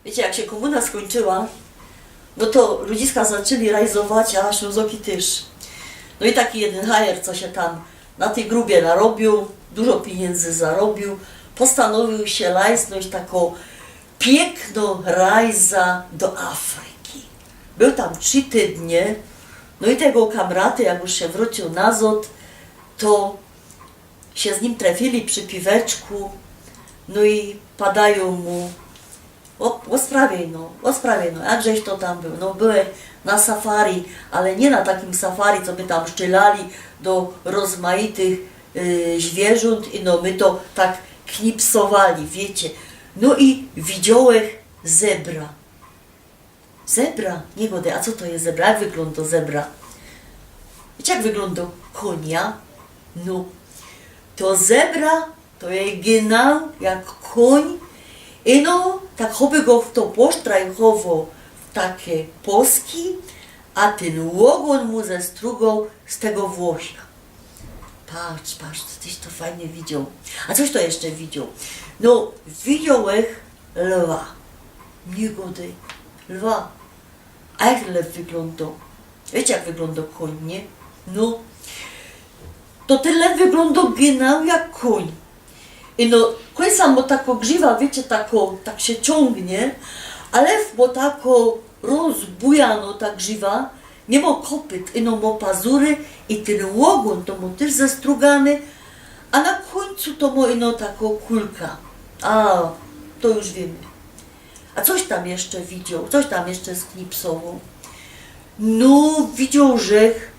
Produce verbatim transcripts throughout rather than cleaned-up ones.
Wiycie, jak sie kōmuna skōńczyła, no to ludziska zaczli rajzować, a Ślōnzoki tyż. No i taki jedyn hajer, co sie tam na tyj grubie narobiōł, dużo piniyndy zarobiōł, postanowiył sie lajznōńć takõ piyknõ rajza do Afryki. Bōł tam trzi tydnie, no i tego kamraty, jak już sie wrōciōł nazŏd, to sie z nim trefiyli przi piweczku, no i padajōm mu: „Ô, ô sprawiej no, ô sprawiej no, jakżeś to tam bōł?” „No, bōłech na safari, ale niy na takim safari, co by tam szczylali do rozmaitych, y, zwiyrzōnt i no, my to tak knipsowali, wiycie. No i widziołech zebra.” „Zebra? Niy godej, a co to je zebra? Jak wyglōndŏ zebra?” „Wiycie, jak wyglōndŏ kōnia?” „No, to zebra to je genau jak kōń. Ino tak, choby go fto posztrajchowoł w take poski, a tyn ôgōn mu zestrugoł z tego włosia.” „Patrz, patrz, co tyś to fajnie widzioł. A coś to jeszcze widzioł?” „No, widziołech lwa.” „Niy godej, lwa? A jak lew wyglōndŏ?” „Wiycie, jak wyglōndŏ kōń, niy?” „No, to tyn lew wyglōndŏ genau jak kōń. Ino, kōń sam mŏ takõ grziwa, wiycie, takõ, tak sie ciōngnie, a lew mŏ takõ rozbujanõ ta grziwa, niy mŏ kopyt, ino mŏ pazury i tyn ôgōn to mŏ tyż zestrugany, a na kōńcu to mŏ ino takõ kulka.” „A, to już wiymy. A coś tam jeszcze widzioł, coś tam jeszcze sknipsowoł?” „No, widziołżech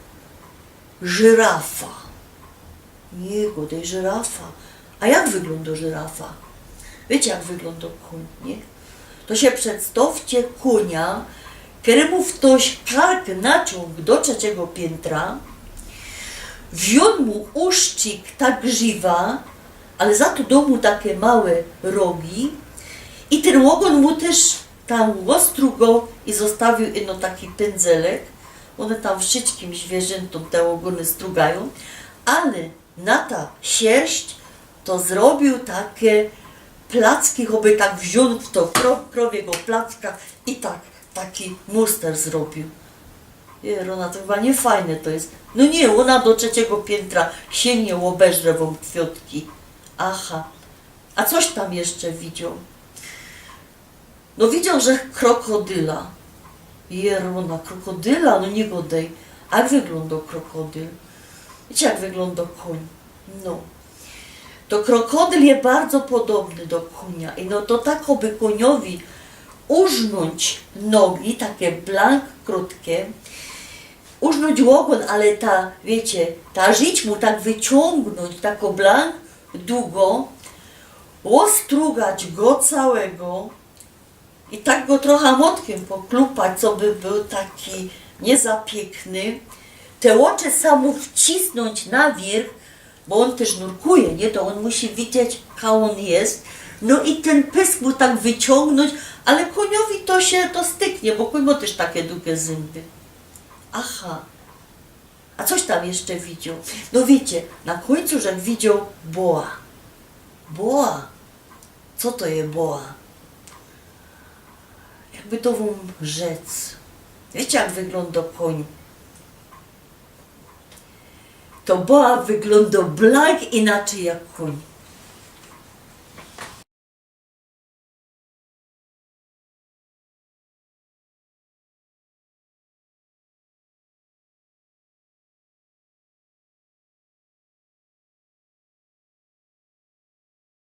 żyrafa.” „Niy godej, żyrafa. A jak wyglōndŏ żyrafa?” „Wiycie, jak wyglōndŏ kōń, niy? To sie przedstŏwcie kōnia, kerymu ftoś kark naciōng do trzeciego piyntra, wziōn mu uszczyk ta grziwa, ale za to doł mu take małe rogi i tyn ôgōn mu tyż tam ôstrugoł i zostawiōł ino taki pyndzelek.” Ône tam wszyjskim zwiyrzōntōm te ôgōny strugajōm, ale na ta sierść to zrobiōł take placki, choby tak wziōn fto kro-, krowiego placka i tak, taki muster zrobiōł. „Jerōna, to chyba niefajne to je.” „No niy, ôna do trzeciego piyntra sie niy ôbeżre wōm kwiŏtki.” „Aha. A coś tam jeszcze widzioł?” „No, widziołżech krokodyla.” „Jerōna, krokodyla? No niy godej. A jak wyglōndŏ krokodyl?” „Wiycie, jak wyglōndŏ kōń?” „No, to krokodyl je bardzo podobny do kōnia. Ino to tak, choby kōniowi urznōńć nogi, take blank krōtke, urznōńć ôgōn, ale ta, wiycie, ta rzidź mu tak wyciōngnōńć, takõ blank dugõ, ôstrugać go cołkigo i tak go trocha motkiym poklupać, coby bōł taki niy za piykny. Te ôczy sam mu wcisnōńć na wiyrch, bo ôn tyż nurkuje, niy? To ôn musi widzieć, ka ôn je. No i tyn pysk mu tak wyciōngnōńć, ale kōniowi to sie to styknie, bo kōń mŏ tyż take dugie zymby.” „Aha. A coś tam jeszcze widzioł?” „No, wiycie, na kōńcu żech widzioł boa.” „Boa? Co to je boa?” „Jakby to wōm rzec. Wiycie, jak wyglōndŏ kōń?” „To boa wyglōndŏ blank inaczyj jak kōń.”